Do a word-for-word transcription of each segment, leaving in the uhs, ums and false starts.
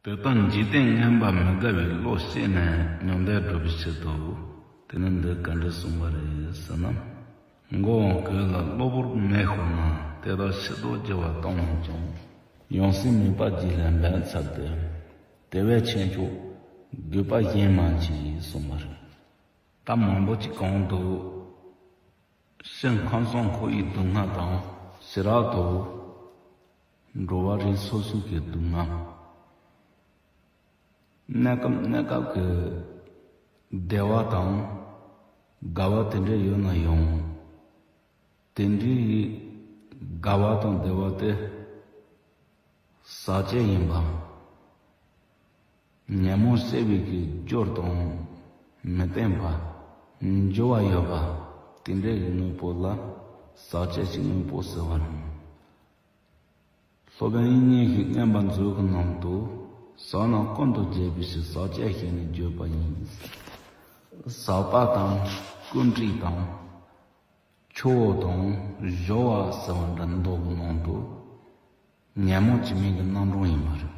དེ་ལྟར་འཇིག་རྟེན་མངོན་པར་མི་དགའ་བའི་བློ་སྐྱེས་ནས་མྱང་འདས་སྒྲུབ་པའི་ཕྱིར་དུ། དེ་ནི་འདི་ག་འདྲ་གསུངས་པ་རེད་ཟེར་ན། མགོ་བོ་གོས་ལ་གློ་བུར་མེ་ཤོར་ན། དེ་དག་ཕྱིར་ལྡོག་རྒྱུ་བ་གཏོང་མོད་ཀྱང་། ཡང་སྲིད་མེད་པ་རྒྱུད་ལ་འབད་ཚར་ཏེ། དེ་བས་ཁྱེད་ཆོས་དགོས་པ་གཞན་མ་མཆིས་གསུངས་པ་རེད། ད་མང་པོ་ཅིག་གོང་དུ། ཕྱིར་ཁམས་གསུམ་འཁོར་བའི་སྡུག་བསྔལ་དང་། ཕྱི་རབ་ཏུ། འགྲོ་བ་རིགས་སོ་སོ་གི་སྡུག་བསྔལ། གནས་སྐབས་གནས་སྐབས་ཀྱི་བདེ་བ་དང་དགའ་བ་དེ་འདྲ་ཡོད་ན་ཡང་། དེ་འདྲའི་དགའ་བ་དང་བདེ་བ་དེ་ཟག་བཅས་ཡིན་པ། ཉོན་མོངས་སྐྱེ་བའི་གི་རྒྱུ་དང་མི་བརྟན་པ། འགྱུར་བ་ཡོད་པ། དེ་འདྲའི་གི་དངོས་པོ་ལ་ཟག་བཅས་ཀྱི་དངོས་པོ་ཟེར་བ་རེད། སློབ་དཔོན་དབྱིག་གཉེན་གྱི་མངོན་པ་མཛོད་ཀྱི་ནང་དུ། ཟག་རྣམས་ཀུན་ཏུ་བརྗེད་པའི་ཕྱིར་ཟག་བཅས་ཞེས་ནི་བརྗོད་པ་ཡིན། ཟག་པ་དང་ཀུན་དཀྲིས་དང་། ཆུ་བོ་དང་སྦྱོར་བ་ཟེར་བ་འདྲ་མདོ་གི་ནང་དུ། ཉོན་མོངས་ཀྱི་མིང་གི་རྣམ་གྲངས་ཡིན་པ་རེད།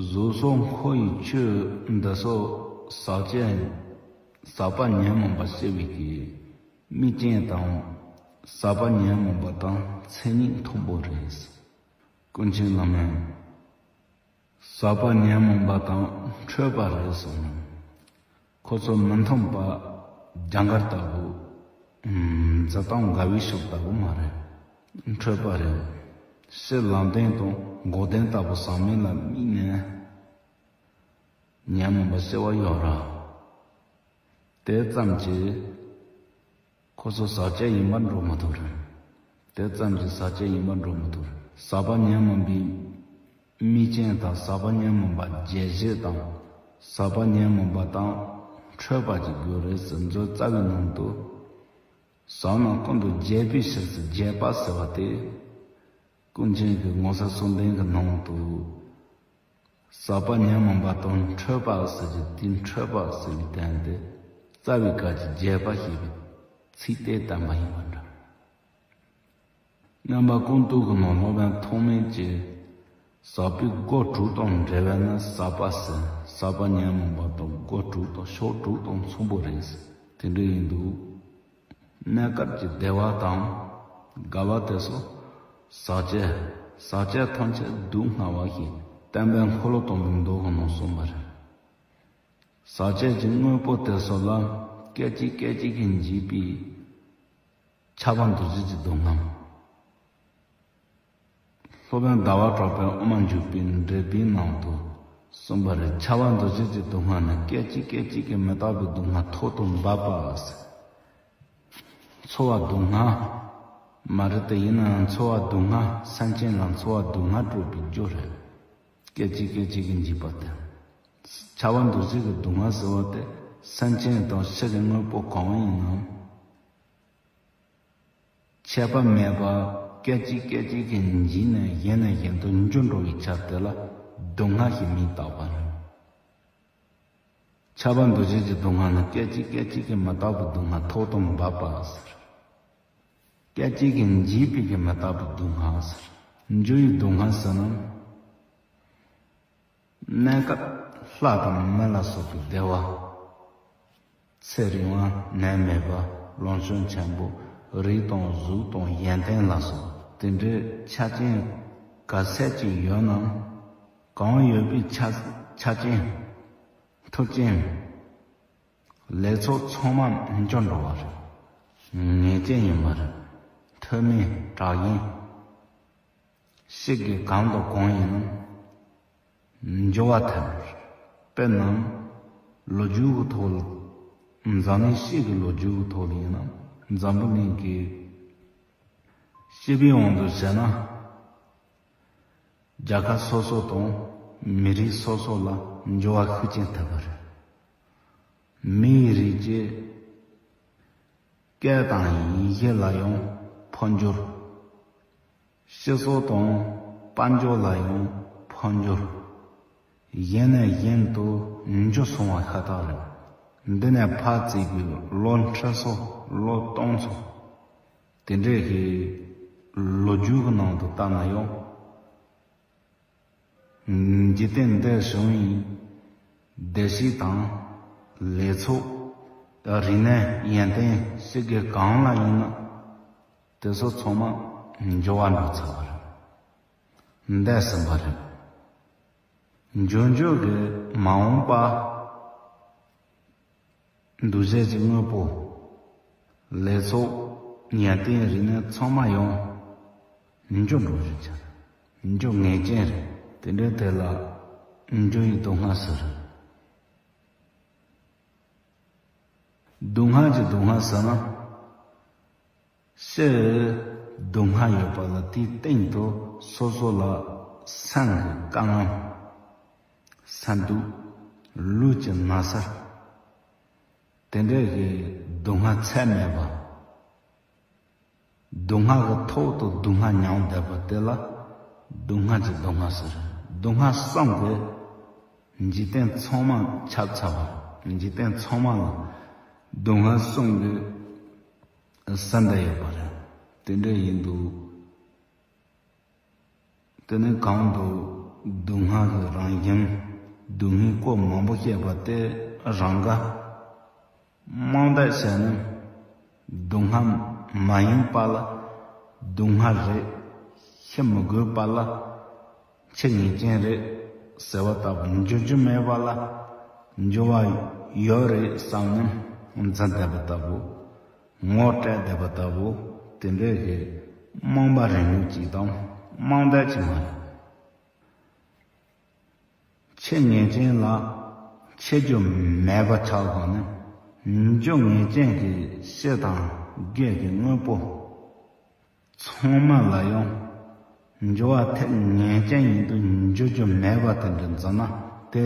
གཟུགས་སོགས་འཁོར་བའི་ཆོས་འདི་སོགས་ཟག་བཅས། ཟག་པ་ཉོན་མོངས་པ་སྐྱེ་བའི་གི་དམིགས་རྐྱེན་དང་། ཟག་པ་ཉོན་མོངས་པ་དང་མཚན་ཉིད་མཐུན་པོ་རེད། ཀུན་མཁྱེན་བླ་མས། ཟག་པ་ཉོན་མོངས་པ་དང་འཕྲོད་པ་རེད་གསུངས། ཁོ་ཚོ་མི་མཐུན་པ་རྒྱ་མཁར་ལྟ་བུ། འཛིན་སྟངས་དགའ་བའི་ཕྱོགས་ལྟ་བུ་མ་རེད། འཕྲོད་པ་རེད། ཕྱི་ལམ་བདེན་དང་འགོག་བདེན་ལྟ་བུ་ཟག་མེད་ལ་དམིགས་ནས་ཉོན་མོངས་པ་སྐྱེ་བ་ཡོད་ར། དེ་ཙམ་གྱིས་ཁོ་ཚོ་ཟག་བཅས་ཡིན་པར་འགྲོ་མི་ཐུབ་རེད། དེ་ཙམ་གྱིས་ཟག་བཅས་ཡིན་པར་འགྲོ་མི་ཐུབ་རེད། ཟག་པ་ཉོན་མོངས་པའི་དམིགས་རྐྱེན་དང་། ཟག་པ་ཉོན་མོངས་པ་བརྗེད་བྱེད་དང་། ཟག་པ་ཉོན་མོངས་པ་དང་འཕྲོད་པ་གྱི་རྒྱུ་རེད་ཟེར། མཛོད་རྩ་བའི་ནང་དུ། ཟག་རྣམས་ཀུན་ཏུ་བརྗེད་པའི་ཕྱིར་ཟེར། བརྗེད་པ་ཟེར་བ་དེ། ཀུན་མཁྱེན་གྱི་ངོ་མཚར་གསུམ་ལྡན་གྱི་ནང་དུ། ཟག་པ་ཉོན་མོངས་པ་དང་འཕྲོད་པ་ཟེར་གྱི་དེ། འཕྲོད་པ་ཟེར་བའི་དོན་དེ། རྩ་བའི་སྐབས་ཀྱི་བརྗེད་པ་ཞེས་པའི་ཚིག་དེས་བསྟན་པ་ཡིན་པ་འདྲ། མངོན་པ་ཀུན་བཏུས་ཀྱི་ནང་སློབ་དཔོན་ཐོགས་མེད་ཀྱིས། ཟག་པའི་སྒོ་དྲུག་དང་འབྲེལ་བས་ན་ཟག་པ་ཟེར། ཟག་པ་ཉོན་མོངས་པ་དང་སྒོ་དྲུག་དང་ཕྱོགས་དྲུག་དང་མཚུངས་པོ་རེད་ཟེར། དེ་འདྲ་ཡིན་དུས། གནས་སྐབས་ཀྱི་བདེ་བ་དང་དགའ་བ་དེ་ཚོ་ཟག་བཅས། ཟག་བཅས་ཐམས་ཅད་སྡུག་བསྔལ་བ་ཞེས་བསྟན་པའི་འཁོར་ལོ་སྟོང་པའི་མདོ་གི་ནང་གསུངས་པ་རེད། ཟག་བཅས་ཀྱི་དངོས་པོ་དེ་ཚོ་ལ་སྐད་ཅིག་སྐད་ཅིག་གིས་འཇིག་པའི་ཁྱབ་པ་འདུ་བྱེད་ཀྱི་སྡུག་བསྔལ། སློབ་དཔོན་ཟླ་བ་གྲགས་པའི་དབུ་མ་འཇུག་པའི་འགྲེལ་པའི་ནང་དུ་གསུངས་པ་རེད། ཁྱབ་པ་འདུ་བྱེད་ཀྱི་སྡུག་བསྔལ་ནི། སྐད་ཅིག་སྐད་ཅིག་གིས་མི་རྟག་པའི་སྡུག་བསྔལ་ཐོག་ཏུ་འབབ་པ་ཟེར། ཚོར་བ་སྡུག་བསྔལ་མ་རེད་དེ། ཡིན་ནའང་ཚོར་བ་སྡུག་བསྔལ། སེམས་ཅན་ལ་ཚོར་བ་སྡུག་བསྔལ་སྤྲོད་པའི་རྒྱུ་རེད། སྐད་ཅིག་སྐད་ཅིག་གིས་འཇིག་པ་དེ། ཁྱབ་པ་འདུ་བྱེད་ཀྱི་སྡུག་བསྔལ་ཟེར་བ་དེ། སེམས་ཅན་དང་ཕྱི་གི་དངོས་པོ་གང་ཡིན་ནའང་། ཁྱད་པར་མེད་པར་སྐད་ཅིག་སྐད་ཅིག་གིས་འཇིག་ནས་གཞན་ནས་གཞན་དུ་འགྱུར་འགྲོ་བའི་ཆ་དེ་ལ་སྡུག་བསྔལ་ཞེས་མིང་བཏགས་པ་རེད། ཁྱབ་པ་འདུ་བྱེད་ཀྱི་སྡུག་བསྔལ་ནི། སྐད་ཅིག་སྐད་ཅིག་གིས་མི་རྟག་པའི་སྡུག་བསྔལ་ཐོག་ཏུ་འབབ་པ་ཟེར། སྐད་ཅིག་གིས་འཇིག་པའི་གི་མི་རྟག་པའི་སྡུག་བསྔལ་ཟེར། འགྱུར་བའི་སྡུག་བསྔལ་ཟེར་ན། གནས་སྐབས་ལྷ་དང་མི་ལ་སོགས་པའི་བདེ་བ། ཚེ་རིང་བ། ནད་མེད་པ། ལོངས་སྤྱོད་ཆེན་པོ། རིགས་དང་གཟུགས་དང་ཡོན་ཏན་ལ་སོགས་དེ་འདྲའི་ཆ་རྐྱེན་ག་ཚད་ཅིག་ཡོད་ནའང་། གང་ཡོད་པའི་ཆ་ཆ་རྐྱེན། མཐུ་རྐྱེན། ལེགས་ཚོགས་ཚང་མ་འགྱུར་འགྲོ་བ་རེད། ངེས་ཅན་ཡིན་པ་རེད། མཐུ་མེད་དྲག་ཡིན། ཤིག་གི་གང་དང་གང་ཡིན་ན་འགྱུར་བ་ཐེབས་རེད། དཔེར་ན། ལོ་རྒྱུས་ཀྱི་ཐོག་ལ། འཛམ་གླིང་ཤིག་གི་ལོ་རྒྱུས་ཀྱི་ཐོག་ལ་ཡིན་ན། འཛམ་བུ་གླིང་གི་སྤྱི་པའི་དབང་དུ་བྱས་ན། རྒྱལ་ཁབ་སོ་སོ་དང་མི་རིགས་སོ་སོ་ལ་འགྱུར་བ་ཤུགས་ཆེན་ཐེབས་པ་རེད། མིའི་རིགས་ཀྱི་སྐད་དང་ཡི་གེ་ལ་ཡང་འཕོ་འགྱུར། སྤྱི་ཚོགས་དང་དཔལ་འབྱོར་ལ་ཡང་འཕོ་འགྱུར། གཞན་ནས་གཞན་དུ་འགྱུར་སོང་བ་ཤ་སྟག་རེད། འདི་ནས་ཕར་བརྩིས་པའི་ལོ་ཁྲི་ཚོ། ལོ་སྟོང་ཚོ། དེ་འདྲའི་གི་ལོ་རྒྱུས་ཀྱི་ནང་དུ་བལྟས་ན་ཡང་། འཇིག་རྟེན་འདིར་བྱུང་བའི་བདེ་སྐྱིད་དང་ལེགས་ཚོགས། རིག་གནས་ཡོན་ཏན་ཞིག་གི་གང་ལ་ཡིན་ན་དེ་ཚོ་ཚང་མ་འབྱོར་བ་འགྲོ་ཚར་བ་རེད། འདས་ཟིན་པ་རེད། འབྱོར་འབྱོར་གྱི་མ་འོངས་པ། འདུ་བྱེད་ཀྱི་དངོས་པོ། ལེགས་ཚོགས། ཡོན་ཏན་རིག་གནས་ཚང་མ་ཡང་འབྱོར་འགྲོ་རྒྱུ་ཆ་རེད། འབྱོར་ངེས་ཅན་རེད། དེ་འདྲའི་དེ་ལ་འབྱོར་བའི་སྡུག་བསྔལ་ཟེར། སྡུག་བསྔལ་གྱི་སྡུག་བསྔལ་ཟེར་ན། སྤྱིར་སྡུག་བསྔལ་ཡོད་པ་ལ་དེའི་སྟེང་དུ་སོ་སོ་ལ་སེམས་ཀྱི་དཀའ་ངལ། སེམས་སྡུག་ལུས་ཀྱི་ན་ཚ། དེ་འདྲའི་གི་སྡུག་བསྔལ་ཚད་མེད་པ། སྡུག་བསྔལ་གྱི་ཐོག་ཏུ་སྡུག་བསྔལ་མྱོང་བསྡད་པ་དེ་ལ་སྡུག་བསྔལ་གྱི་སྡུག་བསྔལ་ཟེར། སྡུག་བསྔལ་གསུམ་གྱིས་འཇིག་རྟེན་ཚང་མ་ཁྱབ་ཚར་བ་རེད། འཇིག་རྟེན་ཚང་མ་ལ་སྡུག་བསྔལ་གསུམ་གྱིས་གསལ་འདེབས་ཡོད་པ་རེད། དེ་འདྲ་ཡིན་དུས། དེ་ནི་གང་དུ་སྡུག་བསྔལ་གྱི་རང་བཞིན། སྡུག་བསྔལ་སྐོར་མང་པོ་བཤད་པ་དེ་རང་དགའ། རྨོངས་དད་བྱས་ནས་སྡུག་བསྔལ་མ་ཡིན་པ་ལ་སྡུག་བསྔལ་རེད། ཤི་མི་དགོས་པ་ལ་འཆི་ངེས་ཅན་རེད་ཟེར་བ་ལྟ་བུ། འབྱོར་རྒྱུ་མེད་པ་ལ་འབྱོར་བ་ཡོད་རེད་བསམ་ནས་འཛིན་བསྡད་པ་ལྟ་བུ། ངོ་སྤྲད་བསྡད་པ་ལྟ་བུ། དེ་འདྲའི་གི་རྨོངས་པ་རིང་ལུགས་ཅིག་དང་རྨོངས་དད་ཅིག་མ་རེད། འཆི་ངེས་ཅན་ལ་འཆི་རྒྱུ་མེད་པ་ཆགས་གོང་ནས། འབྱོར་ངེས་ཅན་གྱི་སྤྱི་དང་སྒེར་གྱི་དངོས་པོ་ཚང་མ་ལ་ཡང་འབྱོར་བ་ཐེབས་ངེས་ཅན་ཡིན་དུས་འབྱོར་རྒྱུ་མེད་པ་དེ་འདྲ་འཛིན་ན་དེ་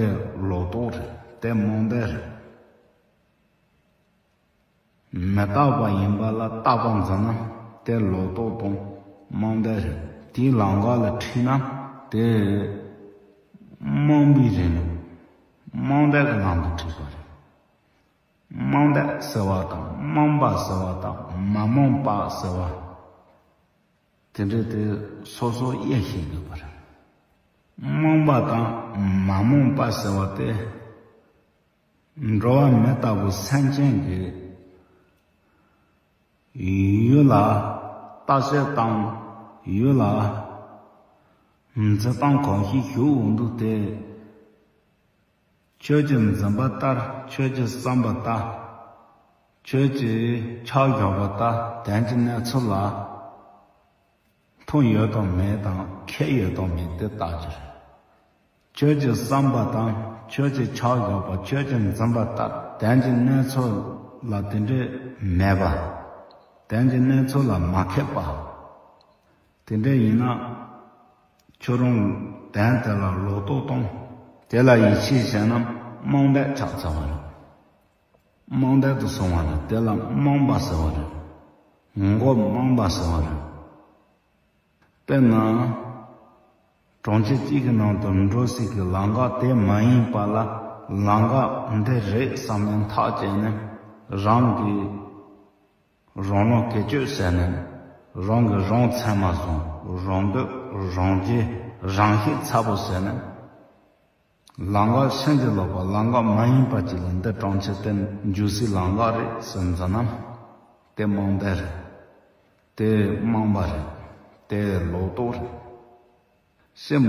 ལོག་རྟོག་རེད། དེ་རྨོངས་དད་རེད། མི་རྟག་པ་ཡིན་པ་ལ་རྟག་པ་འཛིན་ན་དེ་ལོག་རྟོག་དང་རྨོངས་དད་རེད། དེའི་ལམ་ཁ་ལ་ཁྲིད་ན་དེ་རྨོངས་པའི་རིང་ལུགས། རྨོངས་དད་ཀྱི་ལམ་དུ་ཁྲིད་པ་རེད། རྨོངས་དད་ཟེར་བ་དང་རྨོངས་པ་ཟེར་བ་དང་མ་རྨོངས་པ་ཟེར་བ། དེ་འདྲ་དེ་སོ་སོ་དབྱེ་ཤེས་དགོས་པ་རེད། རྨོངས་པ་དང་མ་རྨོངས་པ་ཟེར་བ་དེ། འགྲོ་བ་མི་ལྟ་བུ་སེམས་ཅན་གྱི་ཡུལ་ལ་བརྟག་དཔྱད་དང་ཡུལ་ལ་འཛིན་སྟངས་གང་ཞིག་ཞུགས་འོང་དུས་དེ། ཁྱོད་ཀྱིས་འཛིན་པ་ལྟར། ཁྱོད་ཀྱིས་བསམ་པ་ལྟར། ཁྱོད་ཀྱིས་ཆ་བཞག་པ་ལྟར་དོན་གྱི་གནས་ཚུལ་ལ་མཐུན་ཡོད་དམ་མེད་དང་འཁེལ་ཡོད་དམ་མེད་དེ་བརྟག་རྒྱུ་རེད། ཁྱོད་ཀྱིས་བསམ་པ་དང་ཁྱོད་ཀྱིས་ཆ་བཞག་པ། ཁྱོད་ཀྱིས་འཛིན་པ་ལྟར་དོན་གྱི་གནས་ཚུལ་ལ་དེ་འདྲས་མེད་པ། དོན་གྱི་གནས་ཚུལ་ལ་མ་འཁེལ་པ། དེ་འདྲ་ཡིན་ན། ཁྱོད་རང་དོན་དེ་ལ་ལོག་རྟོག་དང་། དེ་ལ་ཡིད་ཆེས་བྱས་ན་རྨོངས་དད་ཆགས་ཚར་བ་རེད། རྨོངས་དད་དུ་སོང་བ་རེད། དེ་ལ་རྨོངས་པ་ཟེར་བ་རེད། མགོ་རྨོངས་པ་ཟེར་བ་རེད། དཔེར་ན། གྲོང་ཁྱེར་གཅིག་གི་ནང་དུ་འགྲོ་སྲིད་ཀྱི་ལམ་ཁ་དེ་མ་ཡིན་པ་ལ། ལམ་ཁ་འདི་རེད་བསམ་ནས་ཐག་བཅད་ནས། རང་གིས་རང་ལ་བཀོལ་སྤྱོད་བྱས་ནས། རང་གིས་རང་མཚན་མ་བཟུང་། རང་འདོད་རང་རྒྱལ་རང་ཤེད་ཚ་པོ་བྱས་ནས། ལམ་ཁ་ཕྱིན་ཅི་ལོག་པ། ལམ་ཁ་མ་ཡིན་པ་ཅིག་ལ་འདི་གྲོང་ཁྱེར་དེ་འགྱོ་སའི་ལམ་ཁ་རེད་ཟེར་འཛིན་ན། དེ་རྨོངས་དད་རེད། དེ་རྨོངས་པ་རེད། དེ་ལོག་རྟོག་རེད། སྤྱིར་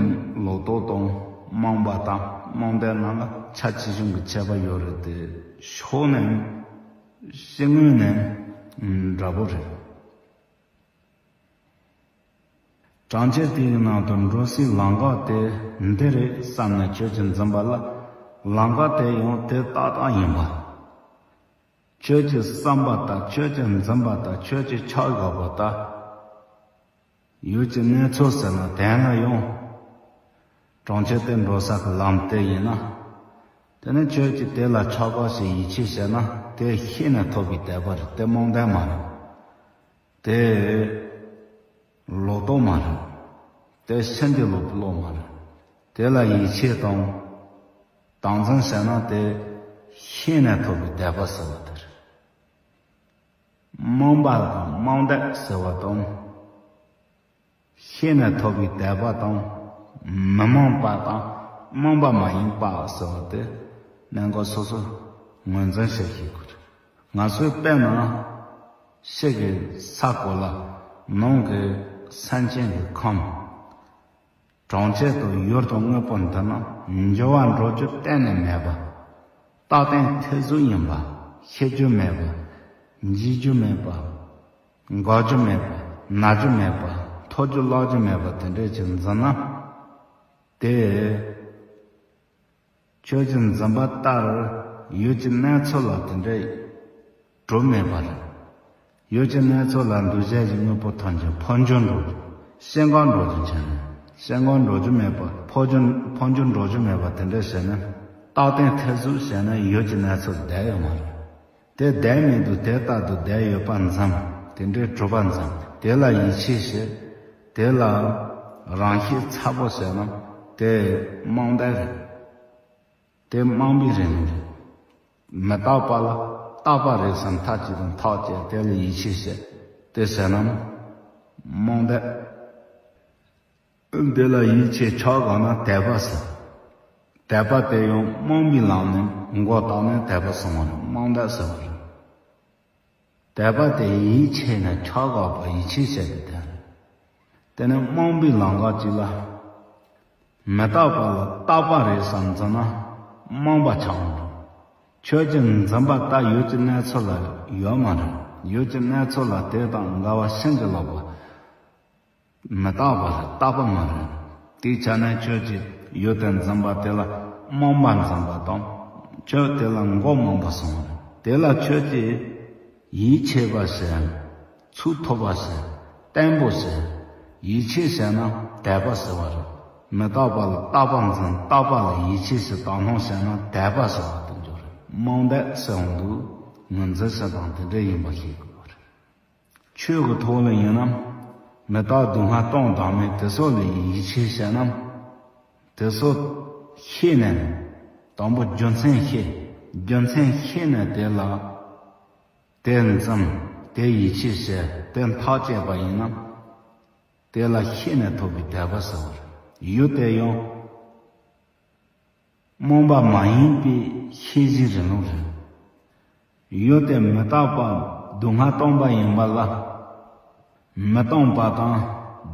ལོག་རྟོག་དང་རྨོངས་པ་དང་རྨོངས་དད་ནང་ལ་ཆ་ཆེ་ཆུང་གི་ཁྱད་པར་ཡོད་རེད་དེ། ཕྱོགས་ནས་སྤྱི་དངོས་ནས་འདྲ་པོ་རེད། གྲོང་ཁྱེར་དེའི་ནང་དུ་འགྲོ་སའི་ལམ་ཁ་དེ་འདི་རེད་བསམ་ནས་ཁྱོད་ཀྱིས་འཛིན་པ་ལ། ལམ་ཁ་དེ་ཡང་དེ་ཏག་ཏག་ཡིན་པ། ཁྱོད་ཀྱིས་བསམ་པ་ལྟར། ཁྱོད་ཀྱིས་འཛིན་པ་ལྟར། ཁྱོད་ཀྱིས་ཆ་བཞག་པ་ལྟར། ཡུལ་གྱི་གནས་ཚུལ་ཟེར་ན་དོན་ལ་ཡང་གྲོང་ཁྱེར་དེ་འགྲོ་ས་གི་ལམ་དེ་ཡིན་ན། དེ་ནི་ཁྱོད་ཀྱིས་དེ་ལ་ཆ་བཞག་བྱས་ཡིད་ཆེས་བྱས་ན་དེ་ཤེས་ནས་ཐོབ་པའི་དད་པ་རེད། དེ་རྨོངས་དད་མ་རེད། དེ་ལོག་རྟོག་མ་རེད། དེ་ཕྱིན་ཅི་ལོག་པའི་བློ་མ་རེད། དེ་ལ་ཡིད་ཆེས་དང་དམ་འཛིན་བྱས་ན་དེ་ཤེས་ནས་ཐོབ་པའི་དད་པ་ཟེར་བ་དེ་རེད། རྨོངས་པ་དང་རྨོངས་དད་ཟེར་བ་དང་། ཤེས་ནས་ཐོབ་པའི་དད་པ་དང་ མི་རྨོངས་པ་དང་རྨོངས་པ་མ་ཡིན་པ་ཟེར་བ་དེ་གནད་འགག་སོ་སོ་ངོས་འཛིན་བྱེད་ཤེས་དགོས་རེད། ང་ཚོའི་དཔེར་ན་ཕྱི་གི་ས་གོ་ལ་ནང་གི་སེམས་ཅན་གྱི་ཁམས། གྲོང་ཁྱེར་དང་ཡུལ་དང་དངོས་པོ་འདི་རྣམས་འགྱུར་བ་འགྲོ་རྒྱུ་གཏན་ནས་མེད་པ། རྟག་བརྟན་མཐར་ཐུག་ཡིན་པ། ཤི་རྒྱུ་མེད་པ། འཇིག་རྒྱུ་མེད་པ། འགག་རྒྱུ་མེད་པ། ན་རྒྱུ་མེད་པ། འཐོར་རྒྱུ་བརླག་རྒྱུ་མེད་པ་དེ་འདྲས་ཅིག་འཛིན་ན། དེ། ཁྱོད་ཀྱི་འཛིན་པ་ལྟར་ཡུལ་གྱི་གནས་ཚུལ་ལ་དེ་འདྲས་གྲུབ་མེད་པ་རེད། ཡུལ་གྱི་གནས་ཚུལ་ལ་འདུ་བྱེད་ཀྱི་དངོས་པོ་ཐམས་ཅད་འཕོ་འགྱུར་འགྲོ་རྒྱུ། སྐྱེ་འགག་འགྲོ་རྒྱུ་བྱས་ནས། སྐྱེ་འགག་འགྲོ་རྒྱུ་མེད་པ། འཕོ་འགྱུར་འཕོ་འགྱུར་འགྲོ་རྒྱུ་མེད་པ་དེ་འདྲ་བྱས་ན། རྟག་བརྟན་མཐར་ཐུག་བྱས་ན་ཡུལ་གྱི་གནས་ཚུལ་བསྡད་ཡོད་མ་རེད། དེ་བསྡད་མི་འདུག་དེ་ལྟར་དུ་བསྡད་ཡོད་པ་འཛིན། དེ་འདྲའི་གྲུབ་པ་འཛིན། དེ་ལ་ཡིད་ཆེས་བྱེད། དེ་ལ་རང་ཤེས་ཚ་པོ་བྱས་ན་དེ་རྨོངས་དད་རེད། དེ་རྨོངས་པའི་རིང་ལུགས་རེད། མི་རྟག་པ་ལ་རྟག་པ་རེད་བསམ་ཐག་གཅོད་དང་ཐག་བཅད། དེ་ལ་ཡིད་ཆེས་བྱེད། དེ་བྱས་ན་རྨོངས་དད། འདི་ལ་ཡིད་ཆེས་ཆགས་དགོས་ན་དད་པ་ཟེར། དད་པ་དེ་ཡང་རྨོངས་པའི་ལམ་ནས་མགོ་བཏགས་ནས་དད་པ་སོང་བ་རེད། རྨོངས་དད་ཟེར་བ་རེད། དད་པ་དེ་ཡིད་ཆེས་ནས་ཆགས་དགོས་པ་ཡིད་ཆེས་བྱས་ཏེ་དེ་རེད། དེ་ནས་རྨོངས་པའི་ལམ་ཁ་ཅིག་ལ། མི་རྟག་པ་ལ་རྟག་པ་རེད་བསམ་འཛིན་ན་རྨོངས་པ་ཆགས་འགྲོ། ཁྱོད་ཀྱི་འཛིན་པ་ལྟར་ཡུལ་གྱི་གནས་ཚུལ་ལ་ཡོད་མ་རེད། ཡུལ་གྱི་གནས་ཚུལ་ལ་དེ་དང་འགལ་བ་ཕྱིན་ཅི་ལོག་པ། མི་རྟག་པ་རེད། རྟག་པ་མ་རེད། དེའི་ཆ་ནས་ཁྱོད་ཀྱིས་ཡུལ་དེ་འཛིན་པ་དེ་ལ་རྨོངས་པ་འཛིན་པ་དང་། ཁྱོད་དེ་ལ་མགོ་རྨོངས་པ་སོང་བ་རེད། དེ་ལ་ཁྱོད་ཀྱིས་ཡིད་ཆེས་པ་ཟེར། ཚུགས་ཐུབ་པ་ཟེར། བརྟན་པོ་ཟེར། ཡིད་ཆེས་ཟེར་ན་དད་པ་ཟེར་བ་རེད། མི་རྟག་པ་ལ་རྟག་པ་འཛིན། རྟག་པ་ལ་ཡིད་ཆེས་ཟེར། དག་སྣང་ཟེར་ན་དད་པ་ཟེར་བ་དེ་འཇོག་རེད། རྨོངས་དད་ཟེར་བ་འདུག་ངོས་འཛིན་བྱེད་སྟངས་དེ་འདྲ་ཡིན་པ་ཤེས་དགོས་པ་རེད། ཆོས་ཀྱི་ཐོག་ལ་ཡིན་ན། མི་རྟག་སྡུག་བསྔལ་སྟོང་བདག་མེད་དེ་ཚོ་ལ་ཡིད་ཆེས་བྱས་ན། དེ་ཚོ་ཤེས་ནས། དང་པོ་རྒྱུ་མཚན་ཤེས། རྒྱུ་མཚན་ཤེས་ནས་དེ་ལ། དེ་འཛིན། དེ་ཡིད་ཆེས་བྱས། དེ་ཐག་བཅད་པ་ཡིན་ན། དེ་ལ་ཤེས་ནས་ཐོབ་པའི་དད་པ་ཟེར་བ་རེད། ཡུལ་དེ་ཡང་། རྨོངས་པ་མ་ཡིན་པའི་ཤེས་བྱའི་རིང་ལུགས་རེད། ཡུལ་དེ་མི་རྟག་པ་སྡུག་བསྔལ་སྟོང་པ་ཡིན་པ་ལ། མི་སྟོང་པ་དང་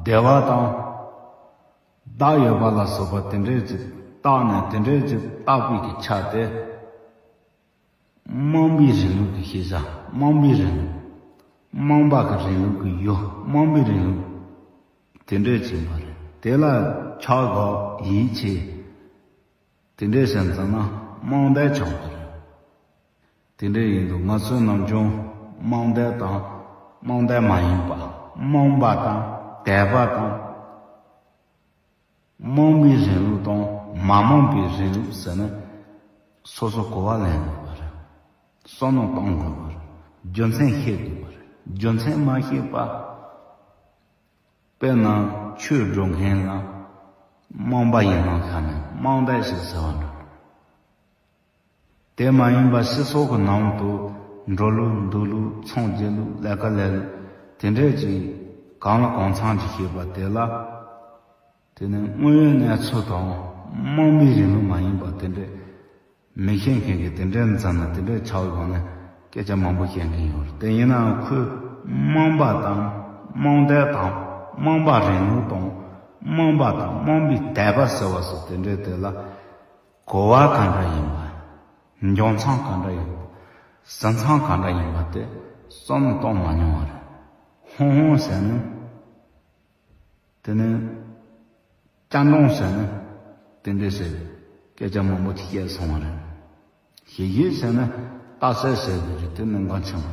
བདེ་བ་དང་བདག་ཡོད་པ་ལ་སོགས་པ་དེ་འདྲས་ཅིག་བཏགས་ནས། དེ་འདྲས་ཅིག་བཏགས་པའི་གི་ཆ་དེ། རྨོངས་པའི་རིང་ལུགས་ཀྱི་ཤེས་བྱ། རྨོངས་པའི་རིང་ལུགས། རྨོངས་པ་གི་རིང་ལུགས་ཀྱི་ཡུལ། རྨོངས་པའི་རིང་ལུགས། དེ་འདྲས་ཅིག་ཡིན་པ་རེད། དེ་ལ་ཆགས་དགོས། ཡིད་ཆེས། དེ་འདྲས་བྱས་ཙང་ན་རྨོངས་དད་ཆགས་པ་རེད། དེ་འདྲས་ཡིན་དུས་ང་ཚོའི་ནམ་རྒྱུན་རྨོངས་དད་དང་། རྨོངས་དད་མ་ཡིན་པ། རྨོངས་པ་དང་དད་པ་དང་། རྨོངས་པའི་རིང་ལུགས་དང་མ་རྨོངས་པའི་རིང་ལུགས་ཟེར་ནས་སོ་སོ་གོ་བ་ལེན་དགོས་པ་རེད། བསམ་བློ་གཏོང་དགོས་པ་རེད། རྒྱུ་མཚན་ཤེས་དགོས་པ་རེད། རྒྱུ་མཚན་མ་ཤེས་པ། དཔེར་ན་ཆོས་སྒྲུབ་མཁན་ལ་རྨོངས་པ་ཡིན་ནམ་ཁ་ནས་རྨོངས་དད་ཞིག་ཟེར་བ་འདྲ། དེ་མ་ཡིན་པ་སྤྱི་ཚོགས་ཀྱི་ནང་དུ་འགྲོ་ལུགས་འདུག་ལུགས། ཚོང་རྒྱག་ལུགས། ལས་ཀ་ལས་ལུགས། དེ་འདྲས་ཀྱི་གང་ལ་གང་འཚམ་གྱི་ཤེས་པ་དེ་ལ། དེ་ནི་དངོས་ཡོད་གནས་ཚུལ་དང་རྨོངས་པའི་རིང་ལུགས་མ་ཡིན་པ་དེ་འདྲས་མི་ཤེས་མཁན་གྱིས་དེ་འདྲས་འཛིན་ན་དེ་འདྲས་ཆགས་ཡོང་ནས་སྐད་ཆ་མང་པོ་བཤད་མཁན་ཡོད་རེད། དེ་ཡིན་ནའང་ཁོས་རྨོངས་པ་དང་རྨོངས་དད་དང་། རྨོངས་པ་རིང་ལུགས་དང་། རྨོངས་པ་དང་རྨོངས་པའི་དད་པ་ཟེར་བ་སོགས་དེ་འདྲས་དེ་ལ། གོ་བ་ག་འདྲ་ཡིན་པ། འཇོག་མཚམས་ག་འདྲ་ཡིན་པ། ཟིན་མཚམས་ག་འདྲ་ཡིན་པ་དེ་བསམ་བློ་གཏོང་མ་མྱོང་བ་རེད། ཧོང་ཧོང་ཟེར་ནས། དེ་ནས་སྐྱ་འབྲོང་ཟེར་ནས་དེ་འདྲས་ཟེར། སྐད་ཆ་མང་པོ་ཅིག་བཤད་སོང་བ་རེད། ཞེ་ཞེ་ཟེར་ནས་རྟགས་གསལ་ཟེར་དགོས་རེད། དེ་ནས་འགངས་ཆེན་པོ་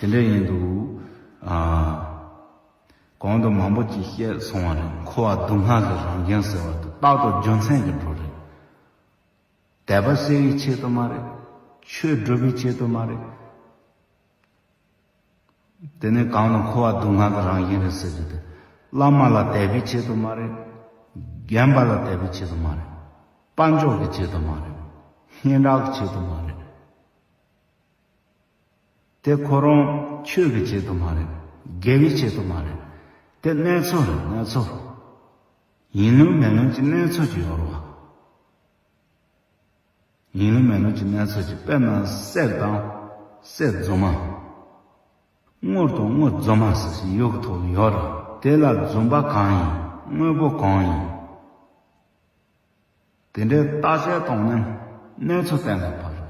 རེད། དེ་འདྲས་ཡིན་དུས། ཨ། གོང་དུ་མང་པོ་ཅིག་བཤད་སོང་བ་རེད། འཁོར་བ་སྡུག་བསྔལ་གྱི་རང་བཞིན་ཟེར་བ་དེ་རྟག་ཏུ་རྒྱུ་མཚན་གྱི་འགྲོ་རེད། དད་པ་སྐྱེ་བའི་ཆེད་དུ་མ་རེད། ཆོས་སྒྲུབ་པའི་ཆེད་དུ་མ་རེད། དེ་ནས་གང་ལ་འཁོར་བ་སྡུག་བསྔལ་གྱི་རང་བཞིན་རེད་ཟེར་རྒྱུ་དེ། བླ་མ་ལ་དད་པའི་ཆེད་དུ་མ་རེད། རྒན་པ་ལ་དད་པའི་ཆེད་དུ་མ་རེད། དཔལ་འབྱོར་གྱི་ཆེད་དུ་མ་རེད། སྙན་གྲགས་ཀྱི་ཆེད་དུ་མ་རེད། དེ་ཁོ་རང་ཆོས་ཀྱི་ཆེད་དུ་མ་རེད། དགེ་བའི་ཆེད་དུ་མ་རེད། དེ་གནས་ཚུལ་རེད། གནས་ཚུལ། ཡིན་ལུགས་མིན་ལུགས་ཀྱི་གནས་ཚུལ་ཅིག་ཡོད་རེད་བ། ཡིན་ལུགས་མིན་ལུགས་ཀྱི་གནས་ཚུལ་ཅིག་དཔེར་ན་གསེར་དང་གསེར་རྫུན་མ། དངུལ་དང་དངུལ་རྫུན་མ་ཟེར་ཞིག་ཡོད་ཀྱི་ཐོག་ཡོད་རེད། དེ་ལ་རྫུན་པ་གང་ཡིན། དངོས་པོ་གང་ཡིན། དེ་འདྲའི་བརྟག་དཔྱད་བཏང་ནས་གནས་ཚུལ་གཏན་ལ་ཕབ་རེད།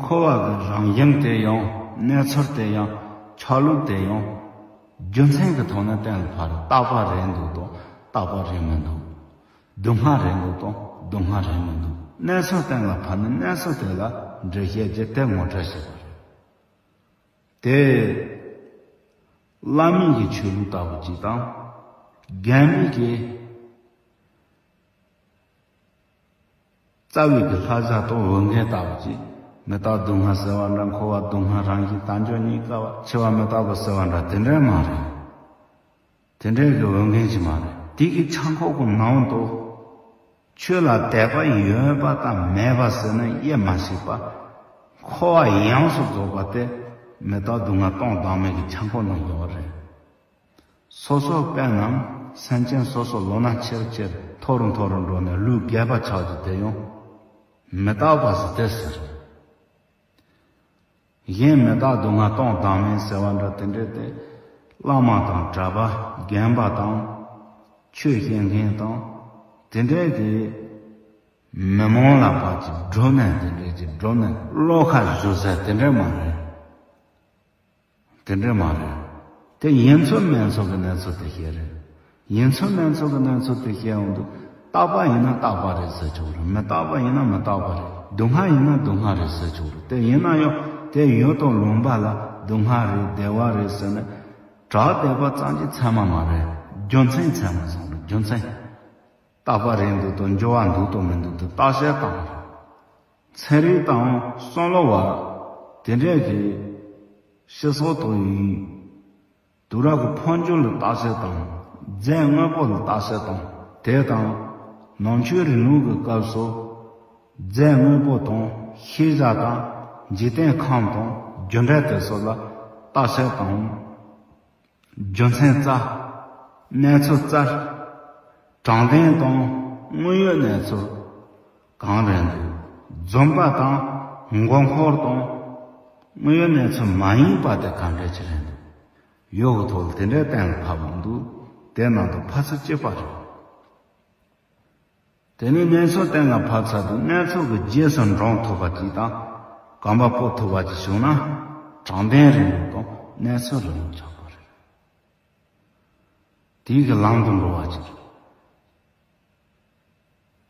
འཁོར་བ་གི་རང་བཞིན་དེ་ཡང་གནས་ཚུལ་དེ་ཡང་ཆ་ལུགས་དེ་ཡང་རྒྱུ་མཚན་གྱི་ཐོག་ནས་གཏན་ལ་ཕབ་རེད། རྟག་པ་རེད་འདུག་དང་རྟག་པ་རེད་མི་འདུག་སྡུག་བསྔལ་རེད་འདུག་དང་སྡུག་བསྔལ་རེད་མི་འདུག་གནས་ཚུལ་གཏན་ལ་ཕབ་ནས་གནས་ཚུལ་དེ་ལ་འགྲེལ་བཤད་བྱས་ཏེ་ངོ་སྤྲོད་བྱེད་པ་རེད། དེ་བླ་མེད་ཀྱི་ཆོས་ལུགས་ལྟ་བུ་ཅིག་དང་། རྒན་མེད་ཀྱི་རྩ་བའི་གི་ལྷ་བྱ་དང་འོས་འགན་ལྟ་བུ་ཅིག་མི་རྟག་སྡུག་བསྔལ་ཟེར་བ་འདྲ། འཁོར་བ་སྡུག་བསྔལ་རང་བཞིན་དལ་འབྱོར་རྙེད་དཀའ་བ། འཆི་བ་མི་རྟག་པ་ཟེར་བ་འདྲ། དེ་འདྲ་མ་རེད། དེ་འདྲའི་གི་འོས་འགན་ཅིག་མ་རེད། དེ་གི་ཆ་འགོད་ཀྱི་ནང་དུ་ཆོས་ལ་དད་པ་ཡོད་པ་དང་མེད་པ་ཟེར་ན་དབྱེ་མ་ཕྱེད་པ། འཁོར་བ་ཡོངས་སུ་རྫོགས་པ་དེ་མི་རྟག་སྡུག་བསྔལ་སྟོང་ཟད་མེད་ཀྱི་ཆ་འགོད་ནང་ཡོད་རེད། སོ་སོ་དཔེར་ན་སེམས་ཅན་སོ་སོ་ལོ་ན་ཆེར་ཆེར་མཐོ་རུ་མཐོ་རུ་འགྲོ་ནས་ལུས་རྒས་པ་ཆགས་རྒྱུ་དེ་ཡང་མི་རྟག་པ་ཟེར་དེ་ཟེར། གཞན་མི་རྟག་སྡུག་བསྔལ་སྟོང་ཟད་མེད་ཟེར་བ་འདྲ། དེ་འདྲ་དེ་བླ་མ་དང་གྲྭ་པ་རྒན་པ་དང་ཆོས་བཤད་མཁན་དང་དེ་འདྲ་དེ་མི་མང་ལ་ཕར་ཅིག་སྒྲུབ་ནས་དེ་འདྲ་ཅིག་སྒྲུབ་ནས་བློ་ཁ་བཞུགས་ས་དེ་འདྲ་མ་རེད། དེ་འདྲ་མ་རེད། དེ་ཡིན་ཚུལ་མིན་ཚུལ་གྱི་གནས་ཚུལ་དེ་བཤད་རེད། ཡིན་ཚུལ་མིན་ཚུལ་གྱི་གནས་ཚུལ་དེ་བཤད་ཡོང་དུས་རྟག་པ་ཡིན་ན་རྟག་པ་རེད་ཟེར་ཆོག་རེད། མི་རྟག་པ་ཡིན་ན་མི་རྟག་པ་རེད། སྡུག་བསྔལ་ཡིན་ན་སྡུག་བསྔལ་རེད་ཟེར་ཆོག་རེད། དེ་ཡིན་ན་ཡང་དེ་ཡུལ་དང་ལུང་པ་ལ་སྡུག་བསྔལ་རེད་བདེ་བ་རེད་ཟེར་ནས་གྲགས་བསྡད་པ་ཙམ་གྱིས་ཚད་མ་མ་རེད། རྒྱུ་མཚན་ཚད་མ་བཟུང་རེད། རྒྱུ་མཚན། རྟག་པ་རེད་འདུག་དང་འགྱུར་བ་འདུག་དང་མི་འདུག་དེ་བརྟག་དཔྱད་བཏང་རེད། ཚན་རིག་དང་བསམ་བློ་བ་དེ་འདྲས་ཀྱི་སྤྱི་ཚོགས་ཐོག་ཡིན། དུས་རབས་ཀྱི་འཕོ་འགྱུར་ལ་བརྟག་དཔྱད་དང་རྫས་དངོས་པོ་ལ་བརྟག་དཔྱད་དང་དེ་དང་ནང་ཆོས་རིང་ལུགས་ཀྱི་སྐབས་སུ་རྫས་དངོས་པོ་དང་ཤེས་བྱ་དང་འཇིག་རྟེན་ཁམས་དང་རྒྱུ་འབྲས་དེ་ཚོ་ལ་བརྟག་དཔྱད་དང་། རྒྱུ་མཚན་རྩ། གནས་ཚུལ་རྩ། དྲང་བདེན་དང་དངོས་ཡོད་གནས་ཚུལ་གང་རེད་འདུག་རྫུན་པ་དང་མགོ་འཁོར་དང་དངོས་ཡོད་གནས་ཚུལ་མ་ཡིན་པ་དེ་གང་འདྲ་ཅིག་རེད་འདུག་ཡོད་ཀྱི་ཐོག་ལ་དེ་འདྲའི་གཏན་ལ་ཕབ་པ་འདུག་དེ་ནང་དུ་ཕར་ཚུར་གཅིག་པ་རེད། དེ་ནས་གནས་ཚུལ་གཏན་ལ་ཕབ་ཚར་དུས་གནས་ཚུལ་གྱི་རྗེས་སུ་འབྲང་ཐུབ་པ་ཅིག་དང་གོམ་པ་སྤོ་ཐུབ་པ་ཅིག་བྱུང་ན་དྲང་བདེན་རིང་ལུགས་དང་གནས་ཚུལ་རིང་ལུགས་ཆགས་པ་རེད། དེའི་གི་ལམ་དུ་འགྲོ་བ་ཅིག་རེད།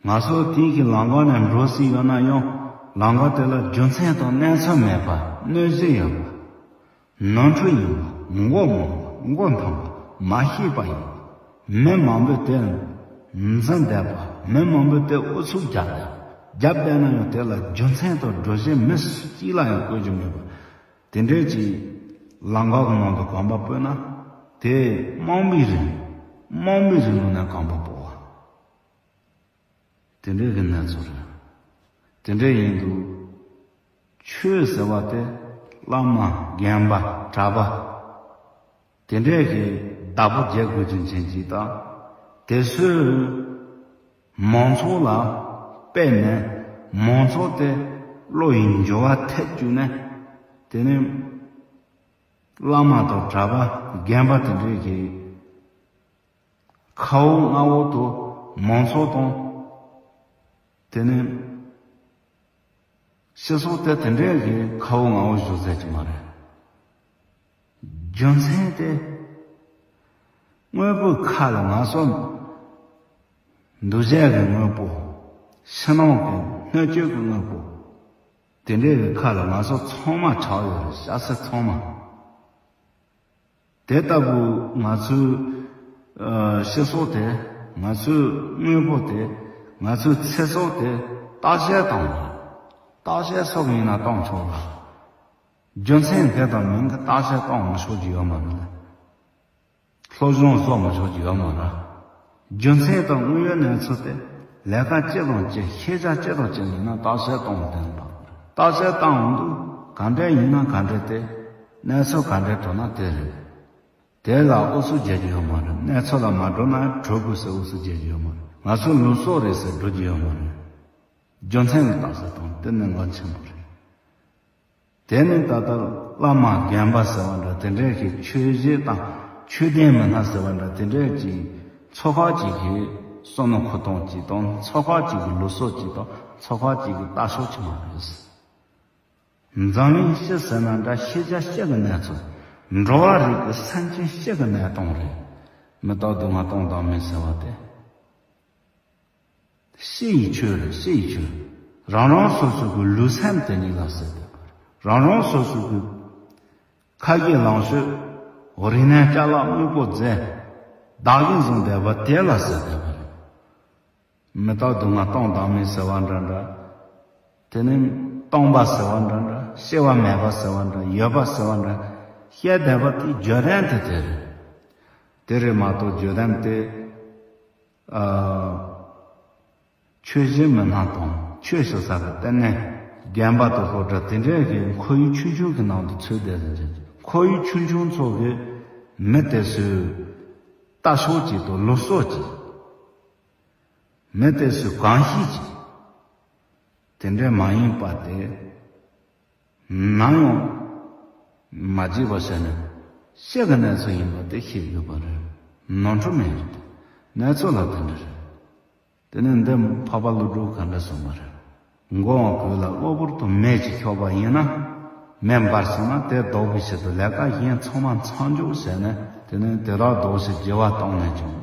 ང་ཚོ་དེའི་གི་ལམ་ཁ་ནས་འགྲོ་སྲིད་ཡོད་ན་ཡང་ལམ་ཁ་དེ་ལ་རྒྱུ་མཚན་དང་གནས་ཚུལ་མེད་པ་གནོད་གཞི་ཡོད་པ། ནོར་འཁྲུལ་ཡིན་པ། མགོ་རྨོངས་པ། མགོ་འཐོམས་པ། མ་ཤེས་པ་ཡིན་པ། མི་མང་པོས་དེ་འཛིན་བསྡད་པ། མི་མང་པོས་དེ་ཨུ་ཚུགས་རྒྱབ་བསྡད་པ། རྒྱབ་བསྡད་ན་ཡང་དེ་ལ་རྒྱུ་མཚན་དང་སྒྲུབ་བྱེད་མི་སུ་གཅིག་ལ་ཡང་བཀོད་རྒྱུ་མེད་པ། དེ་འདྲའི་ཅིག་ལམ་ཁ་གི་ནང་དུ་གོམ་པ་སྤོས་ན་དེ་རྨོངས་པའི་རིང་རྨོངས་པའི་རིང་ལུགས་ནས་གོམ་པ་སྤོ་བ། དེ་འདྲའི་གི་གནས་ཚུལ་རེད། དེ་འདྲ་ཡིན་དུས་ཆོས་ཟེར་བ་དེ་བླ་མ་རྒན་པ་གྲྭ་པ་དེ་འདྲའི་གི་བདག་པོ་བྱེད་དགོས་རྒྱུ་མཚན་གཅིག་དང་དེ་ཚོས་མང་ཚོགས་ལ་སྤེལ་ནས་མང་ཚོགས་དེ་བློ་ཡི་འགྱུར་བ་ཐེབས་བཅུག་ནས་དེ་ནས་བླ་མ་དང་གྲྭ་པ་རྒན་པ་དེ་འདྲའི་གི་ཁ་བོ་ལྔ་བོ་དང་མང་ཚོགས་དང་དེ་ནས་སྤྱི་ཚོགས་དེ་དེ་འདྲའི་གི་ཁ་བོ་ལྔ་བོ་བཞུགས་ཚད་ཀྱི་མ་རེད། རྒྱུ་མཚན་དེ་དངོས་པོའི་ཁ་ལ་ང་ཚོ་འདུ་བྱེད་ཀྱི་དངོས་པོ། ཕྱི་ནང་གི་སྣོད་བཅུད་ཀྱི་དངོས་པོ། དེ་འདྲའི་གི་ཁ་ལ་ང་ཚོ་ཚང་མ་ཆགས་ཡོད་རེད། ཤ་ཚ་ཚང་མ། དེ་ལྟ་བུ་ང་ཚོའི་ཨ་སྤྱི་ཚོགས་དེ། ང་ཚོའི་དངོས་པོ་དེ། ང་ཚོའི་ཚེ་སྲོག་དེ་བརྟག་དཔྱད་བཏང་བ། བརྟག་དཔྱད་སོགས་ཡིན་ན་བཏང་ཆོག་ལ། རྒྱུ་མཚན་དེ་དང་མིང་གི་བརྟག་དཔྱད་བཏང་མི་ཆོག་རྒྱུ་ཡོད་མ་རེད། སློབ་སྦྱོང་སོགས་མི་ཆོག་རྒྱུ་ཡོད་མ་རེད། རྒྱུ་མཚན་དང་དངོས་ཡོད་གནས་ཚུལ་དེ་ལས་ཀ་ཅི་དང་ཅི། ཤེས་བྱ་ཅི་དང་ཅི་ཡིན་ན་བརྟག་དཔྱད་བཏང་བ་དེ་ཡིན་པ། བརྟག་དཔྱད་བཏང་འོང་དུས་ག་འདྲ་ཡིན་ན་ག་འདྲ་སྟེ། གནས་ཚུལ་ག་འདྲ་གྲུབ་ན་དེ་རེད། དེ་ལ་ཨུ་ཚུགས་རྒྱག་རྒྱུ་ཡོད་མ་རེད། གནས་ཚུལ་ལ་མ་འགྲོ་ན་གྲོལ་དགོས་ཟེར་ཨུ་ཚུགས་རྒྱག་རྒྱུ་ཡོད་མ་རེད། ང་ཚོ་ལུགས་སྲོལ་རེད་ཟེར་འགྲོ་རྒྱུ་ཡོད་མ་རེད། རྒྱུ་མཚན་ལ་བརྟག་དཔྱད་གཏོང་། དེ་ནི་འགན་ཆེན་པོ་རེད། དེ་ནི་ད་ལྟ་བླ་མ་རྒན་པ་ཟེར་བ་འདྲ་དེ་འདྲས་ཀྱི་ཆོས་བྱེད་དང་ཆོས་ལྡན་མི་སྣ་ཟེར་བ་འདྲ་དེ་འདྲས་ཀྱི་ཚོ་ཁག་ཅིག་གིས་བསམ་བློ་འཁོར་སྟངས་ཅིག་དང་ཚོ་ཁག་ཅིག་གི་ལུགས་སྲོལ་ཅིག་དང་ཚོ་ཁག་ཅིག་གི་ལྟ་ཕྱོགས་ཅིག་མ་རེད། འཛམ་གླིང་སྤྱི་ཟེར་ན་འདྲ། ཤེས་བྱ་སྤྱི་གི་གནས་ཚུལ། འགྲོ་བ་རིགས་ཀྱི་སེམས་ཅན་སྤྱི་གི་གནས་སྟངས་རེད། མི་རྟག་སྡུག་བསྔལ་སྟོང་དང་མེད་ཟེར་བ་དེ། སྤྱི་ཡི་ཆོས་རེད། སྤྱི་ཡི་ཆོས། རང་རང་སོ་སོ་གི་ལུས་སེམས་དེ་ཉིད་ལ་ཟེར་བསྡད་པ་རེད། རང་རང་སོ་སོ་གི་ཁ་རྒྱུན་ལངས་ཕྱོགས། རིག་གནས་ཅ་ལག་དངོས་པོ་རྫས་བདག་གིས་བཟུང་བསྡད་པ་དེ་ལ་ཟེར་བསྡད་པ་རེད། མི་རྟག་སྡུག་བསྔལ་སྟོང་དང་མེད་ཟེར་བ་འདྲ་འདྲ། དེ་ནི་སྟོང་པ་ཟེར་བ་འདྲ་འདྲ། སྐྱེ་བ་མེད་པ་ཟེར་བ་འདྲ། ཡོད་པ་ཟེར་བ་འདྲ། བཤད་བསྡད་པ་དེའི་བརྗོད་དོན་དེ་དེ་རེད། དེ་རེད་མ་གཏོགས་བརྗོད་དོན་དེ། ཨ། ཆོས་བྱེད་མི་སྣ་དང་ཆོས་ཞུ་ས་གི་ལྟེ་གནས་རྒན་པ་དང་སློབ་གྲྭ་དེ་འདྲས་ཀྱི་ཁོར་ཡུག་ཆུང་ཆུང་གི་ནང་དུ་ཚུད་བསྡད་ཟིན་ཅིང་། ཁོར་ཡུག་ཆུང་ཆུང་ཚོ་གི་མི་དེ་ཚོའི་ལྟ་ཕྱོགས་ཅིག་དང་ལུགས་སྲོལ་ཅིག་མི་དེ་ཚོའི་གོམས་གཤིས་ཅིག་དེ་འདྲས་མ་ཡིན་པ་དེ། ནམ་ཡང་མ་བརྗེད་པ་བྱས་ནས་སྤྱི་གི་གནས་ཚུལ་ཡིན་པ་དེ་ཤེས་དགོས་པ་རེད། ནོར་འཁྲུལ་མེད་རེད། གནས་ཚུལ་ལ་དེ་འདྲ་རེད། དེ་ནས་འདི་འཕགས་པ་ཀླུ་སྒྲུབ་ག་འདྲ་གསུངས་པ་རེད། མགོ་བོ་གོས་ལ་གློ་བུར་དུ་མེ་ཅིག་ཁྱོག་པ་ཡིན་ན། མེ་འབར་སོང་ན་དེ་ལྡོག་པའི་ཆེད་དུ་ལས་ཀ་གཞན་ཚང་མ་མཚམས་འཇོག་བྱས་ནས། དེ་ནས་དེ་དག་ལྡོག་ཕྱིར་བགྱི་བ་གཏོང་ནས་ཀྱང་།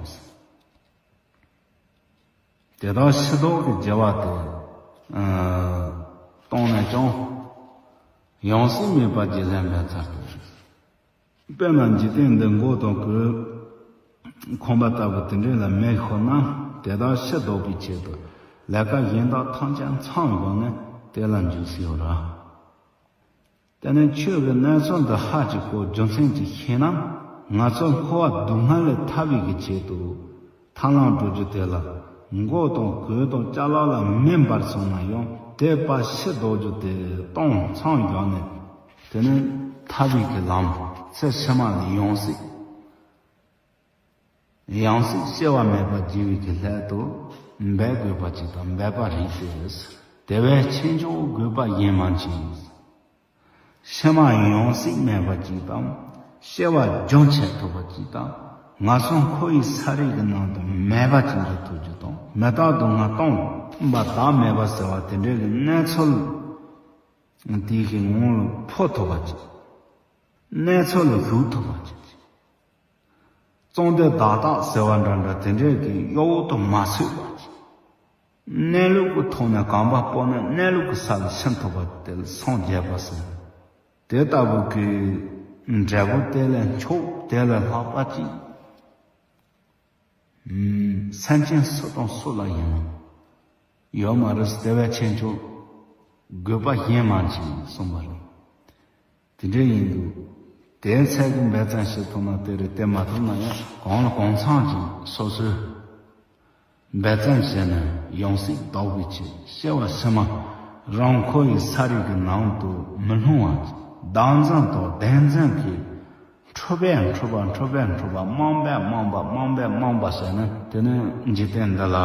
དེ་དག་ཕྱིར་ལྡོག་གི་བགྱི་བ་དེ། ཨ། གཏོང་ནས་ཀྱང་། ཡང་སྲིད་མེད་པར་བགྱི་ལན་འབད་ཚར་དུ། དཔེར་ན་འཇིག་རྟེན་འདི་མགོ་དང་གོས་ཁོག་པ་ལྟ་བུ་དེ་འདྲས་ལ་མེ་ཤོར་ན། དེ་དག་ཕྱིར་ལྡོག་པའི་ཆེད་དུ་ལས་ཀ་གཞན་དག་ཐམས་ཅད་མཚམས་བཞག་ནས་དེ་ལ་འཇུག་སྲིད་ཡོད་ར། དེ་ནས་ཆོས་ཀྱི་གནས་ཚུལ་འདི་ཧ་ཅིག་གོ་རྒྱུ་མཚན་ཅིག་ཤེས་ན། ང་ཚོ་འཁོར་བ་སྡུག་བསྔལ་ལས་ཐར་བའི་གི་ཆེད་དུ་ཐར་ལམ་བགྲོད་རྒྱུ་དེ་ལ་མགོ་དང་གོས་དང་ཅ་ལག་ལ་མེ་འབར་སོང་ན་ཡང་དེ་ཕར་ཕྱིར་ལྡོག་རྒྱུ་དེ་གཏོང་མཚམས་བཞག་ནས། དེ་ནས་ཐར་བའི་གི་ལམ་ཚེ་ཕྱི་མ་ལ་ཡང་སྲིད། ཡང་སྲིད་སྐྱེ་བ་མེད་པར་བགྱི་བའི་གི་སླད་དུ་འབད་དགོས་པ་ཅིག་དང་འབད་པ་རིགས་ཏེ། དེ་བས་ཁྱེད་ཅག་དགོས་པ་ཡིན་མང་ཅིག་ཕྱི་མ་ཡང་སྲིད་མེད་པ་ཅིག་དང་། སྐྱེ་བ་རྒྱུན་ཆད་ཐུབ་པ་ཅིག་དང་། ང་ཚོ་འཁོར་བའི་ས་རིས་ཀྱི་ནང་དུ་མེད་པ་ཅིག་འགྱུར་ཐུབ་རྒྱུ་དང་། མི་རྟག་སྡུག་བསྔལ་སྟོང་པ་བདག་མེད་པ་ཟེར་བ་དེ་འདྲའི་གི་གནས་ཚུལ་དེའི་གི་ངང་ལ་འཕོ་ཐུབ་པ་ཅིག་གནས་ཚུལ་ལ་ཞུགས་ཐུབ་པ་ཅིག་གཙང་སྟེ་བདག་རྟག་ཟེར་བ་འདྲ་འདྲ་དེ་འདྲའི་གི་གཡོ་འོག་ཏུ་མ་ཚུད་པ་ཅིག་གནས་ལུགས་ཀྱི་ཐོག་ནས་གོམ་པ་སྤོས་ནས་གནས་ལུགས་ཀྱི་ས་ལ་ཕྱིན་ཐུབ་པ་དེ་ལ་སངས་རྒྱས་པ་ཟེར། དེ་ལྟ་བུ་གི་འབྲས་བུ་དེ་ལས་མཆོག་དེ་ལས་ལྷག་པ་ཅིག་སེམས་ཅན་སུ་དང་སུ་ལ་ཡིན་ན་ཡོད་མ་རེད། དེ་བས་ཁྱེད་ཚོ་དགོས་པ་གཞན་མང་ཅིག་གསུངས་པ་རེད། དེ་འདྲ་ཡིན་དུས་དེའི་ཚད་ཀྱི་འབད་བརྩོན་བྱེད་ཐུབ་ན་དེ་རེད། དེ་མ་ཐུབ་ན་ཡང་གང་ལ་གང་འཚམ་ཅིག་སོ་སོས་འབད་བརྩོན་བྱས་ནས་ཡང་སྲིད་ལྡོག་པའི་ཆེད། སྐྱེ་བ་ཕྱི་མ་རང་འཁོར་བའི་ས་རིས་ཀྱི་ནང་དུ་མི་ལྷུང་བ། བདག་འཛིན་དང་བདེན་འཛིན་གྱི་འཁྲུལ་པས་འཁྲུལ་པ་འཁྲུལ་པས་འཁྲུལ་པ། རྨོངས་པས་རྨོངས་པ་རྨོངས་པས་རྨོངས་པ་ཟེར་ནས། དེ་ནི་འཇིག་རྟེན་འདི་ལ་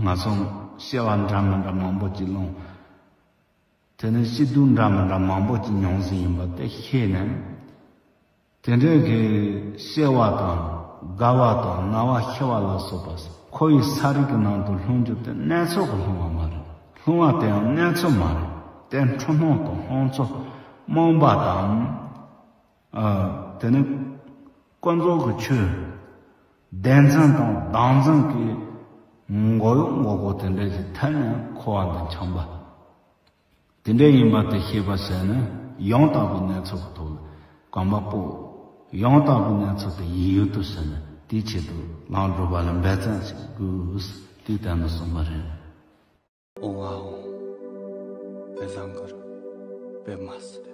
ང་ཚོ་སྐྱེ་བ་འདྲ་མི་འདྲ་མང་པོ་ཅིག་ལོངས། དེ་ནི་སྐྱིད་སྡུག་འདྲ་མི་འདྲ་མང་པོ་ཅིག་མྱོང་ཟིན་ཡིན་པ་དེ་ཤེས་ནས། དེ་འདྲའི་གི་སྐྱེ་བ་དང་རྒ་བ་དང་ན་བ་ཤི་བ་ལ་སོགས་པ་འཁོར་བའི་ས་རིས་ཀྱི་ནང་དུ་ལྷུང་རྒྱུ་དེ་གནས་ཚུལ་གྱིས་ལྷུང་བ་མ་རེད། ལྷུང་བ་དེ་ཡང་གནས་ཚུལ་མ་རེད། དེ་འཁྲུལ་སྣང་དང་སྣང་ཚུལ། རྨོངས་པ་དང་། ཨ། དེ་ནི་ཀུན་རྫོབ་ཀྱི་ཆོས། བདེན་འཛིན་དང་བདག་འཛིན་གྱི་མགོ་གཡོག་མགོ་སྐོར་དེ་འདྲ་ཞིག་ཐལ་ནས་འཁོར་བ་འདི་འཁྱམས་པ། དེ་འདྲ་ཡིན་པ་དེ་ཤེས་པ་བྱས་ནས་ཡང་དག་པའི་གནས་ཚུལ་གྱི་ཐོག་ལ་གོམ་པ་སྤོ། ཡང་དག་པའི་གནས་ཚུལ་དེ་ཡིད་ཡུལ་དུ་ཟིན་ནས་དེའི་ཆེད་དུ་ལམ་བསྒྲུབ་པ་ལ་འབད་བརྩོན་བྱེད་དགོས། དེའི་སྟེང་དུ་གསུངས་པ་རེད། ཨོ་ཨ་ཨོ། པེ་ཟང་གར། པེ་མ་སི།